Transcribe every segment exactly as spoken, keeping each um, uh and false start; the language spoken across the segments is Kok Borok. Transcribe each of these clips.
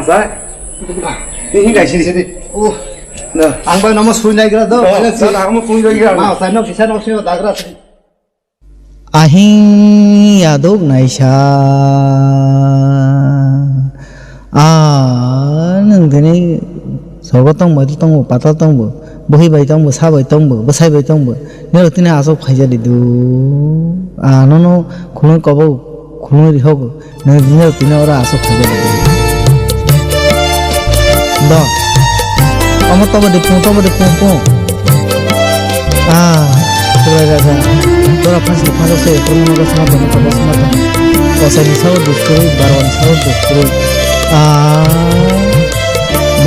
Ba? Ini hinga sini sini. Oh. Nah. Ang ba nomo sui nai gra do. Oh, sana ang mo sui nai gra. Ma, sana bisa no sui dagra. Ahing yadok naisa. Ah, nwng tini sogo tongbo, tongo, patal tongbo, bwhi bai tongbo, sa bai tongbo, bwsai bai tongbo. Nirok tini asok phaijadi do. Ah, nono khulung kobo, khulung rihogo. Nwng jini rok tini oro aswk khaijak di. Do. Omo tobo de pung, tobo de pung, pung. Ah, Subrai Raja. Dora phansi phansi se, pung no sma pung, tobo sma pung. Kosai ni sao dusturui, barwan sao dusturui. Ah.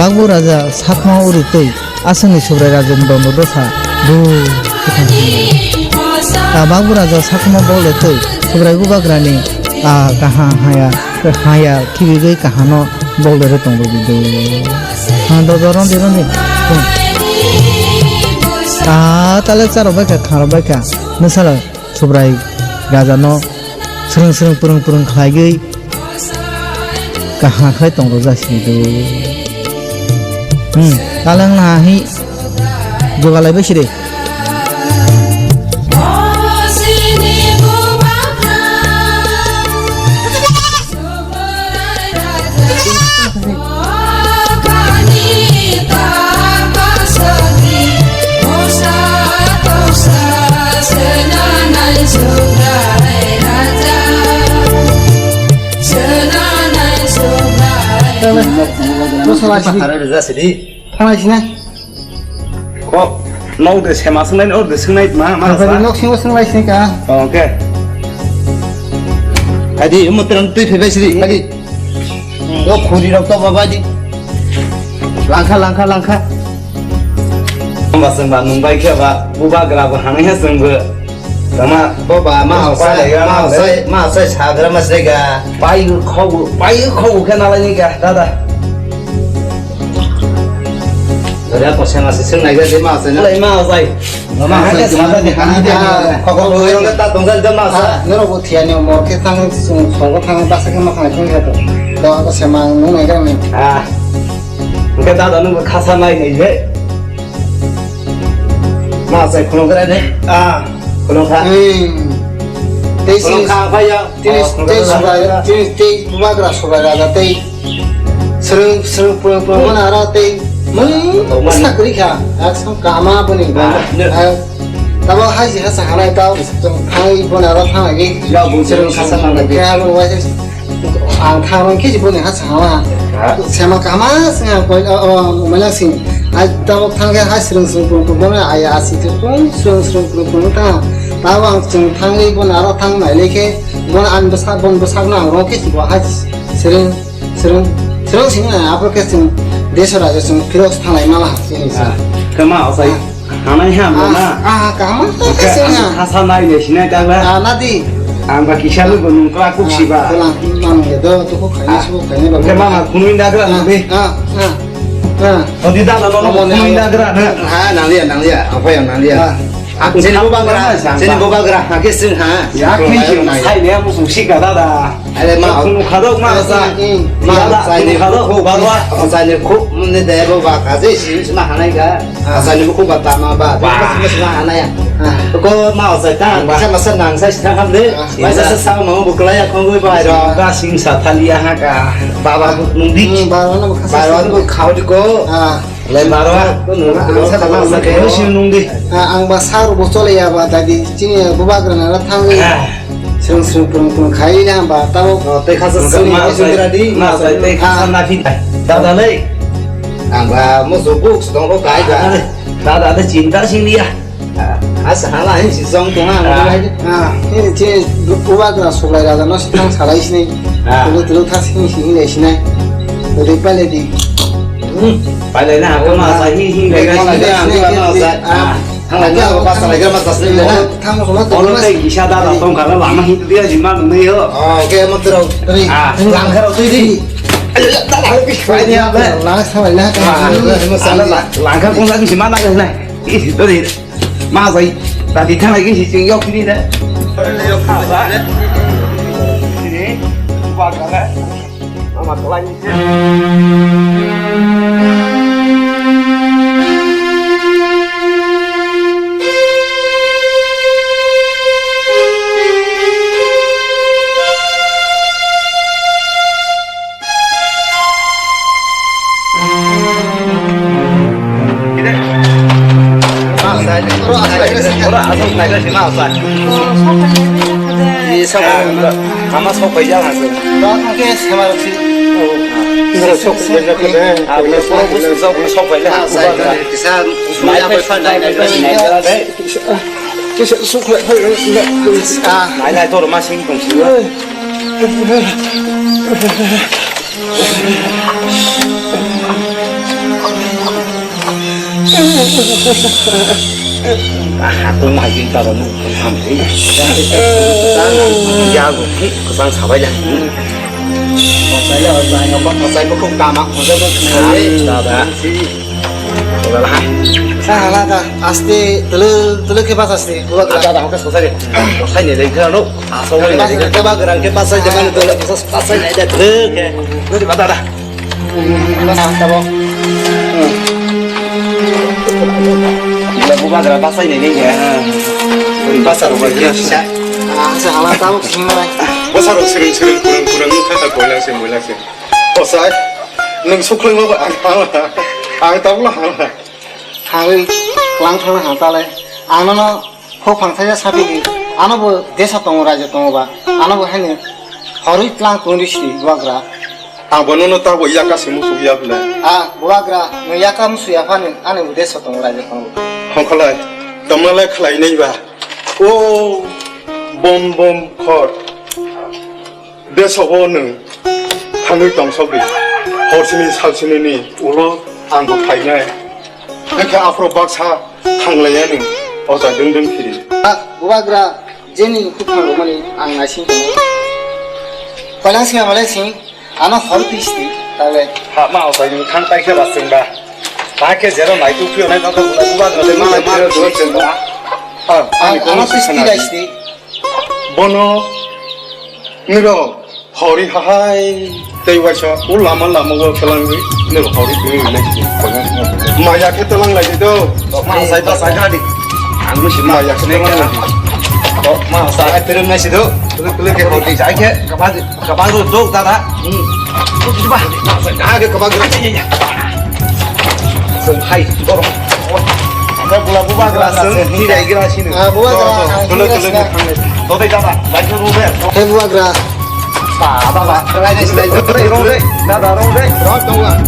Bagbu Raja sakma uri tei. Aswkni Subrai Raja ni dondo dosa bu khe thang thang. Ah, Bagbu Raja sakhumo bol de twi Subrai Bubagrani, ah, kaham haya, haya khibigwi kahano bol de re tongo bidu. Ah, do do rondi rondi. Ah, tale charo baikha, kharo baikha. Nusala Subrai Raja no swrwng swrwng pwrwng pwrwng khlaigwi kaham khlai tong rwjak sini do. Hmm, taleng nahi jogalai bai siri. Thanglaisina. Kok, nok de sema swngnai, or de swngnai ma, ma sa. Nok singo swnglai sini ka. Okay. Adi, mo terang tui phai bai sini, adi. Lo khuri rok to baba di. Langkha, langkha, langkha. Ba sengba nung bai khe ba, bubagra bo hanai ha sengbo. Tama, bo ba, ma osai, ma osai, ma osai sagra ma sega. Pai khau, pai khau khe nalai ni ga, dada. Dada ko sema se seng nai ga de ma osai. Lai ma osai. Ma osai, ma osai, ma osai. Khokol bo yong ta tong jal de ma osai. Noro bo thiani mor khe thang, sung, sung thang, basa khe ma thang khe to. Do ko sema nung nai ga ni. Ah. Hwnkhe dada nwng bo khasa nai nai je. Ma sai khulum khe de. Ah, khulum kha. Hmm. Tei khulum si-, kha phai ya. Tei, oh, khulum tei kha. Subrai, tei, tei bubagra Subrai Raja tei. Srwng, srwng, pung, pung, hmm, mana ara tei. Mung, oh, man. Sakri kha. Aksam kama boni. Ah, ne. Ah, tabo hai si ha sa hanai tao. Thang i bona ro thang agi. Ya, bu srwng kha sa nang agi. Kha bo wai se. Ang thangmani khe boni ha sama. Ha? Sema kama sing ang koi, o, o, mela sing. Ai tabok thang khe ha srwng srwng pung pung bono ai asi te pung srwng srwng pung pung ta. Tabo ang chwng thangwi bono aro thang nai le khe bono ang bwsak, bono bwsakno ang rw khe bo ha srwng srwng srwng sing na abo khe chwng desha raja chwng phirok thanglai mala ha sini. Ha. Kama osai. Ha. Hanai ha mo na. Ah, ah, kaham. Oke, khe sini ang ha. Hasa nai le sinai ta ba. Ah, nadi. Ang ba kisa lu bo nung kla kuk si ba. Ah, kela, mang le do, tu kuk khaini, ah, su kuk khaini ba. Oke, mama, kunui da gra na be. Ah, ah, ah. Oh, di da na no, kunui da gra na. Ha, nang lia, nang lia. Apa yang nang lia? Ah. Aku sini bo bagra, sini bo bagra. Ha, khe sing ha. Ya, khe sing. Sai le, mu su si ga da da. Are ma, khunu khadok ma sa. Ma sa ni khadok ho ba ba. Sa ni khu mun de bo ba ka je si ma hanai ga. Sa ni khu ba ta ma ba. Ba ma hanai ya. Ko ma sa ta sa ma sa nang sa si ta kam de. Ma sa sa sa ma bu kla ya khong goi ba ro. Ba sing sa thali ya ha ka. Ba ba mung di. Ba ro na bu khau di ko. Lai baro. Ang sa tama sa khe. Ang ba sa ro bo chole ya ba dadi chini bubagra na thang. Srwng srwng pung pung khai na ba tao. Tei khasa sini ma sai di ma sai tei khasa na phi. Dada lei. Ang ba mo so books dong ko kai ga. Dada de chinta sing dia. Asa hala hin si song tong ang. Ah, ini je bubagra Subrai Raja no sitang salai sini. Tulu tulu thas hin si hin sinai. Tulu pale di. Hmm. Pale na, ako ma sa hi hi le ga hi le ang ko ma sa. Ah. Thang lai ga ba sa lai ga ma sa sini le na. Thang ko ma to. Ono te gisa da da tong ka la ma hi tu dia jima nung nei ho. Oh, oke mo tro. Tri. Ah. Lang kha ro tui di. Ai ya ta la bi pai ni a le. Lang sa lai na. Ah, lang kha kong sa jima na le na. Ih, tadi. Ma sai. Tadi thang lai ki si yok ni da. Ni. Ba ka la. Ama sok paijak ang se. Sok paijak ang se. Sok paijak ang se. Sok paijak ang se. Sok paijak ang se. Kisa sumaya bai phan nai nai nai nai nai. Kisa sukhlai phai nai nai. Nai nai tor ma sing tong sing. Aku mah ini kalau nung kami. Ya aku ki kesang sabai ya. Masai lah, masai apa, masai buku kama, masai buku. Ada. Sa hala ta, aste, tele, tele ke pas aste, buat ada, ada, hokas, hokas, hokas ni, dari sana, no, asal ni, dari sana, ke pas, jangan tele, pas, pas, ada, tele ke, tele di mata ada. Mana, tabo. Gila, buka gerak pas ini, ini ya. Pasar, buka gerak. Ah, sa hala tabo, sini, mana? Pasar, sering, sering, kurang, kurang, kata, bola, sih, bola, sih. Osai, nwng suklwima ba ang thangla, ang tabukla hangla. Thangwi klang thangna hang talai. Ang nono hok phang thaisa saphi di. Ano bo desa tongo, raijak tongo ba. Ano bo haino horwi tlang tongri sidi bubagra. Ang bo nono tabo yaka se musu ya bwle. Ah, bubagra, nwng yaka musu ya phani, ani bo desa tongo, raijak tongo. Hongkhalai, tamlai khlai nai ba. O bom bom khor. Desogo nwng thangwi tongsokdi, horsini salsinini ulo ang bo phainai. Hakhe aphuru baksa thanglaiya nwng ocha dwng dwng phiri. Ah, bubagra, jeni kuk thangrwmani ang naising tongo. Koilang sing amalai sing, ano hor pisti, tale. Ha, ma ocha nwng thang paikhe ba chwngba. Hakhe jero naituk phiyonai nokha bubagra de ma ma chwngba. Ah, ang ano pisti daisti. Bono niro hori hahai tei waisa o lama lama o twlangwi niro hori twi lai si. Maya khe twlang lai do. Ma sai ta sai gadi. Ang musi maya khe twlang lai. Ma sai twlang lai si do. Tulu tulu khe hori jai khe kabadi. Kabang ro dok dada. Hmm. Ba, age kabang ro. Song hai dor. Anda gula bubagra song, ni dai gra sini. Ah, bubagra. Dole dole ni khang. Dole dada. Bai ro be. He bubagra. Ba ba ba. Rai dai dai. Ro dai. Dada ro dai. Ro dong la.